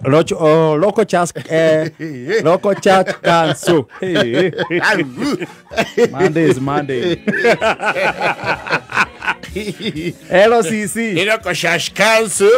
Local church, local church council. Hey. Monday is Monday. LCC. Local church council.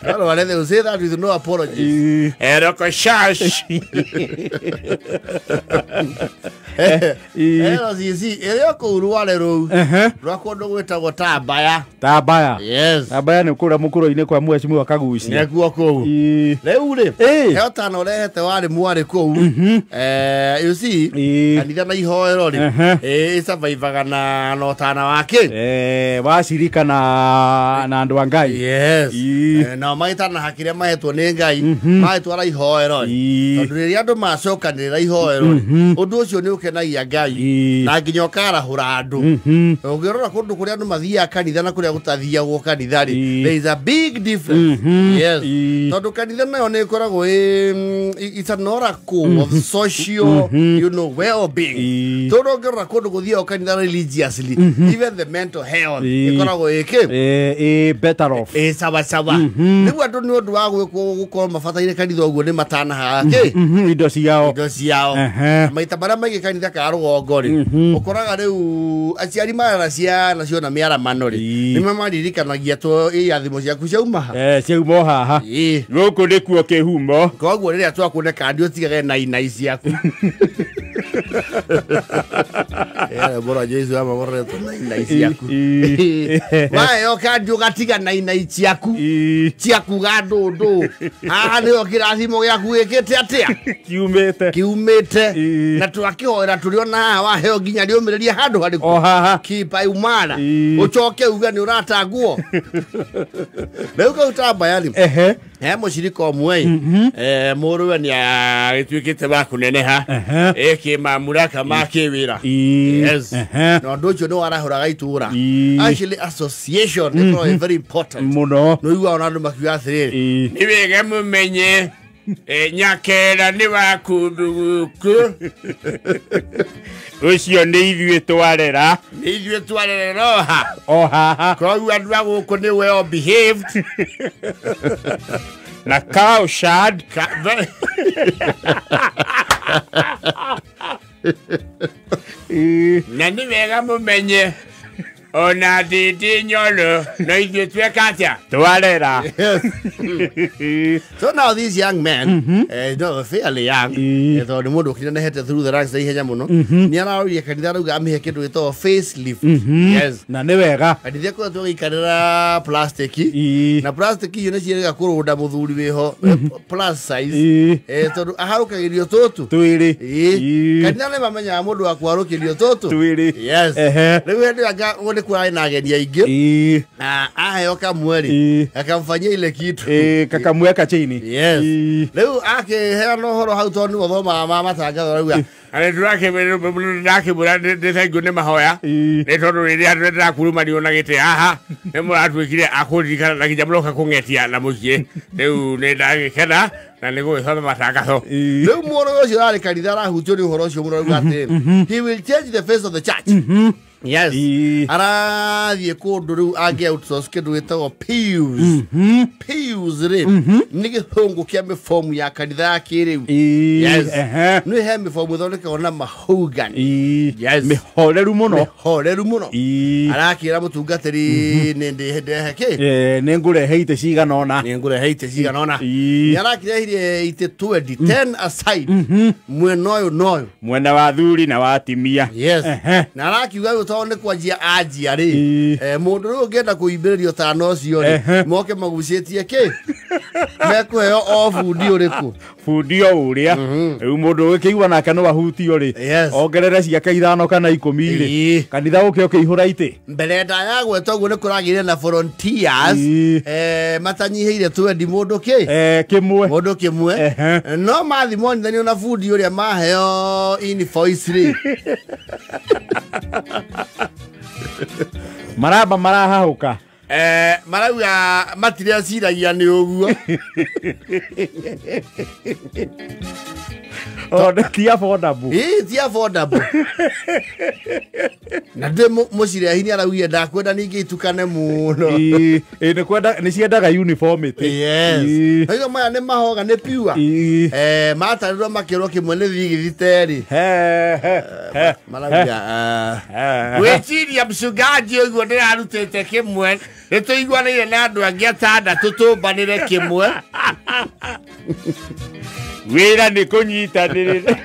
No, they will say that with no apologies. Local church. LCC. Ĩrĩa kũu Rware rũu. Rwa kũndũ gwĩtagwo Tambaya. Tambaya. Yes. Tambaya nĩ kũrĩa mũkũrũ-inĩ kwa mheshimiwa Kagucia. Nĩkuo kũu. Rĩu rĩ, he ũtana ũrehete warĩ mwarĩ kũu. You see, kanitha na ihoero rĩ, ĩsurvivaga na ũtana wake. Wacirika na andũ a Ngai. Yes. Nao magĩtanaha kĩrĩa mahetwo nĩ Ngai, magĩtwara ihoero rĩ. Tondũ rĩrĩa andũ macokanĩrĩra ihoero rĩ, ũndũ ũcio nĩ ũkenagia Ngai na nginya ũkarahũra andũ. Ũngĩrora kũndũ kũrĩa andũ mathiaga kanitha na kũrĩa gũtathiagwo kanitha rĩ, there is a big difference. Yes. Tondũ kanitha nayo nĩ ĩkoragwo it's an oracle of social, you know, well-being. Tondũ ũngĩrora kũndũ gũthiagwo kanitha religiously, even the mental health ĩkoragwo ĩkĩ better off. Sawa sawa. Rĩu andũ nĩ ũndũ wa gũkorwo mabataire kanitha ũguo nĩ matanahaga kĩ indo ciao. Indo ciao. Maita marĩa maingĩ kanitha ka rũgongo rĩ, ũkoraga rĩu aciari marera ciana ciona mĩaramano rĩ, nĩ maririkanagia to irathimo ciaku ciauma ha. Ciauma haha. Gũkũ nĩkuo kĩhumo. Koguo rĩrĩa twakũne kandi ũtigage na inai ciaku. Bora Jesu ama bora na inai ciaku. Wayo kandi ũgatiga na inai ciaku. Ciaku ga ndũndũ. Haha nĩho kĩrathimo gĩaku gĩkĩte atĩa? Kiumĩte. Kiumĩte. Na twakĩhoera tũrĩ ona haha waheo nginya rĩũmĩrĩrie handũ harĩkũ. O haha. Kipa umara. Ũcoke uge nĩ ũratangwo. Rĩu kau Tambaya rĩ. He mũcirika ũmwe mũrũwe nĩ agĩtuĩkĩte wa kũneneha kĩmamuraka ma kĩwĩra. Yes. Na ũndũ ũcio nĩ warahũraga itũra. Actually association nĩ very important. Mũno. Nĩ ũiguaga ona andũ makiuga atĩrĩrĩ, nĩ wega mũmenye Nyakera nĩ wa kũndũ gũkũ. Ũcio nĩ ithuĩ twarera. Nĩ ithuĩ twarerera oha. O haha. Koguo andũ a gũkũ nĩ well behaved. Na cowshed. Na nĩ wega mũmenye ona ndĩndĩ nyoro no ithuĩ tweka atĩa? Twarera. So now these young men, no, fairly young, tondũ mũndũ ũkĩnenehete through the ranks na ihenya mũno, nĩ ararũria kanitha arauga amĩhe kĩndũ gĩtagwo facelift. Yes. Na nĩ wega. Kanitha ĩkoretwo ĩgĩikarĩra plastic, na plastic icio nĩ ciĩrĩga kũrũnda mũthuri wĩho plus size, tondũ aharũkagĩrio tũtũ twĩrĩ. Kanitha nĩ mamenyaga mũndũ wa kũharũkĩrio tũtũ twĩrĩ. Yes. Rĩu hĩndĩ ĩyo nĩ kũrarĩ na ageni aingĩ, na aheo kamwe rĩ, akamfanyia ile kitu. Kakamweka chini. Yes. Rĩu akĩheana ũhoro hau tondũ nĩwe ũthomaga ma matangatho arauga ndakĩmwĩra nĩ thengiũ nĩ mahoya nĩ tondũ rĩrĩa ndĩrakurumanio na gĩtĩ haha nĩ mũratuĩkire a kũndirikana na nginya mũroka kũng'etia na mũciĩ. Rĩu nĩ ndagĩkena na nĩ gũgĩthoma matangatho. Rĩu mũndũ ũcio ũrarĩ kanitha arahutio nĩ ũhoro ũcio mũno arauga atĩrĩ, he will change the face of the church. Yes. Arathiĩ kũndũ rĩu angĩ outsource kĩndũ gĩtagwo pews. Pews rĩ nĩ gĩthũngũ kĩa mĩbomu ya kanitha ya kĩrĩu. Yes. Nĩ he mĩbomu ĩthondekagwo na mahogany. Yes. Mĩhoreru mũno. Mĩhoreru mũno. Arakĩra mũtungatĩri nĩ ndĩhe kĩ? Nĩ ngũrehe itĩ cigana ũna. Nĩ ngũrehe itĩ cigana ũna. Nĩ arakĩrehire itĩ 20, 10 aside. Mwena ũyũ na ũyũ. Mwena wa thuri na wa atimia. Yes. Na arakiuga rĩu tondũ nĩ kwanjia anjia rĩ, mũndũ rĩu ũngĩenda kũimbĩrĩrio tana ũcio rĩ, moke magucĩtie kĩ? Mekũheo o bundi ũrĩkũ? Bundi o ũrĩa. Rĩu mũndũ ũgĩkĩigua nake no ahutio rĩ, ongerere ciake 5 kana 10 rĩ, kanitha ũke ũkĩihũra itĩ. Mbere ndaya gwetwo ũguo nĩ kũragĩire na volunteers, matanyihĩire twendi mũndũ kĩ? Kĩmwe. Mũndũ kĩmwe. No mathi monithanio na bundi ũrĩa maheo invoice rĩ. Maraba marahahũka. Marauga matireciragia nĩ ũguo. Ti affordable. Ĩĩ ti affordable. Na ndĩ mũcirehi nĩ araugire ndakwenda ningĩ itukane mũno. Ĩĩ nĩ kwenda nĩ ciendaga uniformity. Yes. Hiyo maya nĩ mahoga nĩ pure. Matarirwo makĩrwo kĩmwe nĩ thigithiterĩ. Marauga gwĩciria mchungaji ũguo ndĩrarutĩte kĩmwe nĩ tũiguanĩire na andũ angĩ atandatũ tũmbanĩre kĩmwe. Wĩra nĩ kũnyitanĩrĩra.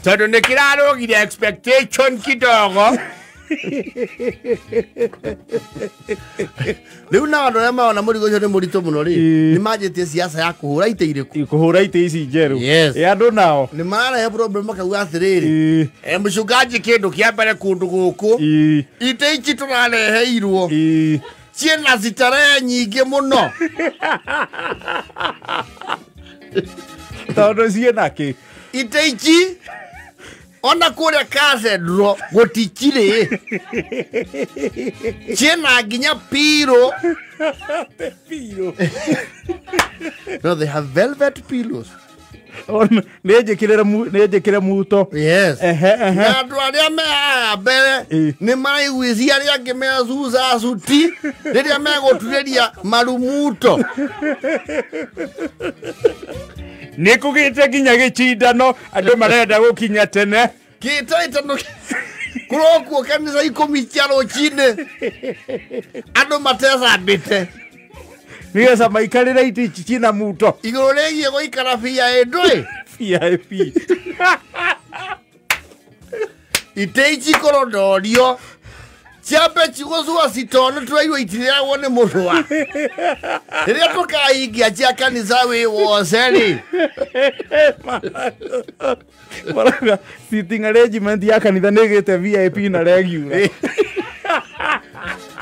Tondũ nĩ kĩrarũgire expectation kidogo. Rĩu na andũ arĩa marona mũrigo ũcio nĩ mũritũ mũno rĩ, nĩ manjĩtie siasa ya kũhũra itĩ irĩkũ? Kũhũra itĩ ici njerũ. Yes. Ĩ andũ nao nĩ mararehe problem makauga atĩrĩrĩ, mchungaji kĩndũ kĩa mbere kũndũ gũkũ itĩ ici tũrareheirwo ciĩna citarehe nyingĩ mũno. Tondũ ciĩna kĩ? Itĩ ici ona kũrĩa cathedral gũtikirĩ. Ciĩna nginya pillow. Pillow. No, they have velvet pillows. Nĩ njĩkĩre muto. Yes. Na andũ arĩa me haha mbere nĩ maraiguithia arĩa angĩ me thutha cuti rĩrĩa megũturĩria marumuto. Nĩ kũgĩte nginya gĩcindano andũ marenda gũkinya tene. Kĩtaitano kũrokwo kanitha 10 cia rũcinĩ andũ matecambĩte nĩgetha maikarĩre itĩ ici ciĩna muto. Igũrũ rĩgiĩ gũikara VIP. VIP. Itĩ ici kũrondorio ciambe cigũcua citoo tũraigua itirĩagwo nĩ mũrũa. Rĩrĩa tũkahingia cia kanitha wĩ wothe rĩ. Marauga sitting arrangement ya kanitha nĩ ĩgĩte VIP na regular.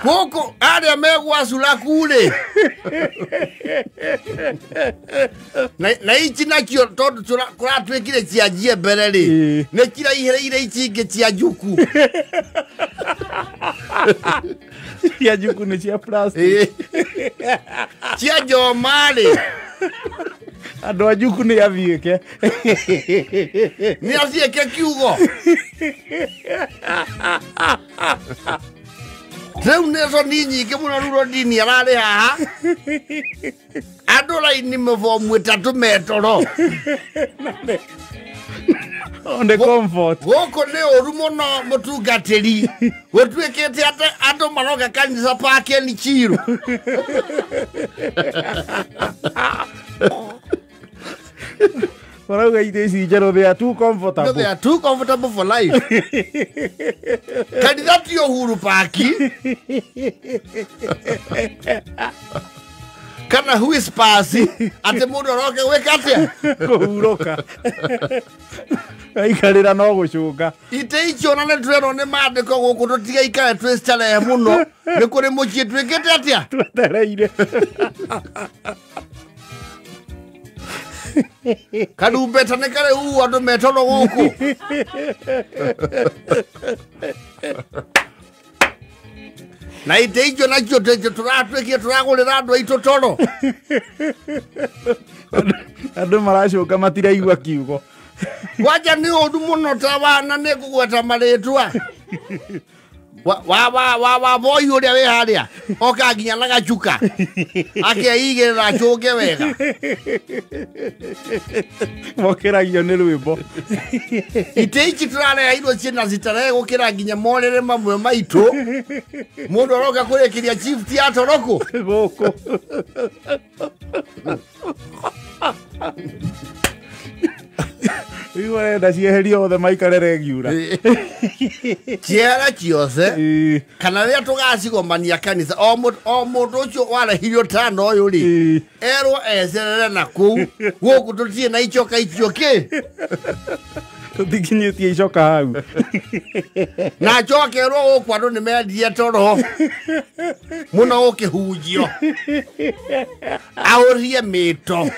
Gũkũ arĩa megwacura rĩ. Na ici nacio tondũ kũratuĩkire cianjie mbere rĩ, nĩ ciraihĩrĩire ici ingĩ cia njuku. Cia njuku nĩ cia plastic. Cia njoma rĩ. Andũ a njuku nĩ athiĩke. Nĩ athiĩke kiugo. Rĩu nĩco ni nyingĩ mũno rĩu ndini ararĩ haha. Andũ raini mĩbomu ĩtatũ metoro. On the comfort. Gũkũ nĩ ũru mũno mũtungatĩri. Gũtuĩkĩte atĩ andũ maroka kanitha Pakeni Chiru. Marauga itĩ ici njerũ they are too comfortable. No, they are too comfortable for life. Kanitha ti Uhuru Park. Kana whispers atĩ mũndũ aroke gwĩka atĩa? Kũhurũka. Aikarĩra no gũcũnga. Itĩ icio na nĩ tũrerwo nĩ maandĩko gũkũ tũtigaikare twĩ starehe mũno. Nĩ kũrĩ mũciĩ twĩkĩte atĩa? Twetereire. Karumbeta nĩ karĩ uu andũ metoro gũkũ. Na itĩ icio nacio tũratuĩkire tũragũrĩra andũ aitũ toro. Andũ maracũnga matiraigua kiugo. Kwanja nĩ ũru mũno ta wana nĩ ngũgweta marĩtwa. Wa boy ũrĩa wĩ harĩa oka nginya na gacuka akeigĩrĩra acũnge wega. Mokĩragio nĩ rwĩmbo. Itĩ ici tũrareheirwo ciĩna citarehe gũkĩra nginya morĩrĩ mamwe maitũ. Mũndũ aroka kũrĩkĩria chief ti atorokũ gũkũ. Rĩu arenda cieherio othe maikare regular. Ciera ciothe kana rĩrĩa tũgacigomania kanitha o mũndũ ũcio warehirio tano ũyũ rĩ erwo ecerere na kũu gũkũ tũtirĩ na icoka icio kĩ. Tũtikinyĩtie icoka hau. Na acoke erwo gũkũ andũ nĩ mendire toro mũno gũkĩhunjio aũrie mĩto.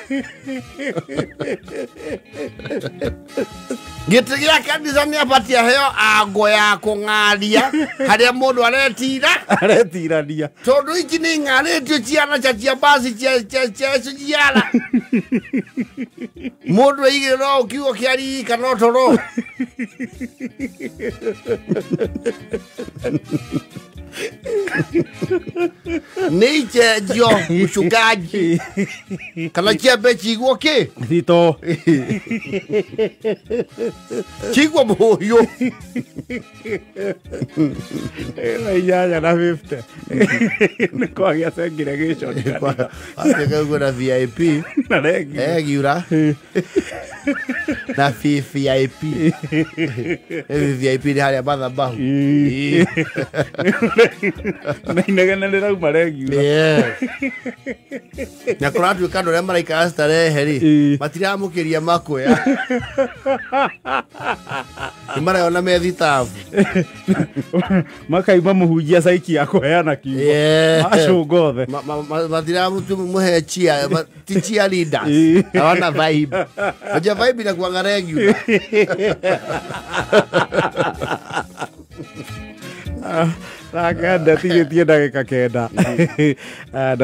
Gĩtĩ gĩa kanitha nĩ abatiĩ aheo ango ya kũng'aria harĩa mũndũ aretira aretirania tondũ ici nĩ ng'arĩtio ciana cia mbaci cia ciara. Mundu aigirwo kiugo kia rika no toro. Nĩ ichenjio mchungaji kana chiambe chigwo ki thito chigwo muhuyu inyanya na 50 nĩ kwagĩa segregation atuĩka na VIP na regiura na VVIP. VVIP nĩ harĩa mathabahu na inegene rĩrauma regiura. Na kũratuĩka andũ arĩa maraikara starehe rĩ matiramũkĩria makwea nĩ marayona me thitabu makaima mũhunjia caiki ya kũheana kiugo macũnga othe matiramũhe chia ti chia leaders hawana vibe. Unajua vibe inakuanga regular. Saa kenda tigĩtie ndagĩka 9.